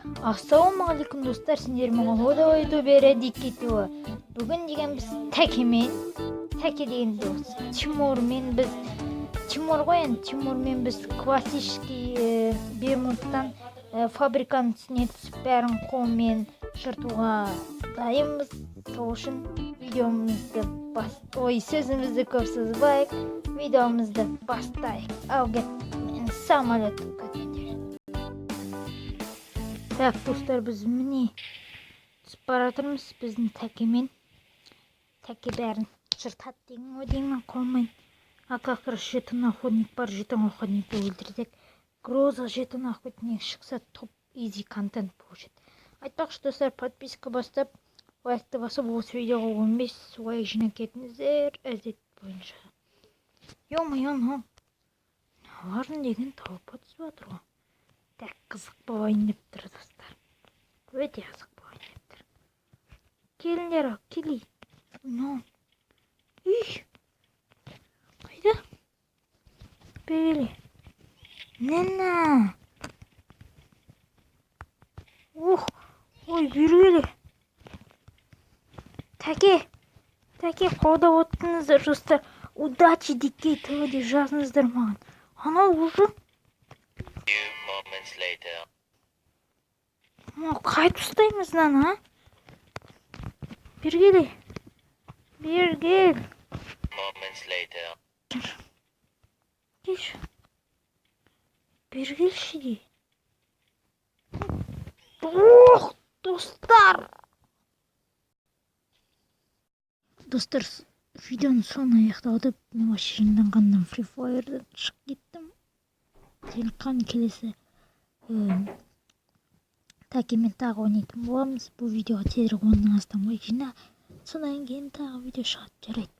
Ассалаумағалейкум, достар! Сендермен Ода ютубері Дикки. Бүгін деген біз Тәкемен, Тәке деген дос Тимурмен, біз Тимур ғой енді, Тимурмен біз классический Бермудтан фабриканың үстіне түсіп, бәрін қолмен жыртуға дайынбыз. Сол үшін видеомызды бас, ой, сөзімізді көп созбайық, видеомызды бастайық. Ал кеттік, мен самолет күтіңдер. Так, достар, біз міне түсіп бара жатырмыз біздің Тәкемен. Тәке бәрін жыртады деген ғой деймін қолмен. А как раз жетон охотник бар, жетон охотникті өлтірсек, гроза жетон охотник шықса, топ изи контент получит. Айтпақшы, достар, подписка бастап, лайкты басып, осы видеоға 15 лайк жинап кетіңіздер әдет бойынша. Ё-моё, мынау мыналардың деген толпа түсіп жатыр ғой. Так, қызық болайын деп тұр, достар, өте қызық болайын деп тұр. Келіңдер, ал келей. Мынау үй қайда? Бері міне. Ух, ой, бері келе. Тәке, Тәке, қолдап отырыңыздар, достар. «Удачи, Дикей ТВ» деп жазыңыздар маған. Анау уже Few moments later. Мынау қайтып ұстаймыз мынаны, а? Бері келе, бері кел. Moments later. Келші, бері келші де. Ох, достар, достар, видеоның соңы аяқталды. Мен вообще жынданғаннан Фри Фаердан шығып кеттім. Телқан келесі Тәкемен тағы ойнайтын боламыз. Бұл видеоға тезірек 10-нан астам лайк жина, содан кейін тағы видео шығады. Жарайды.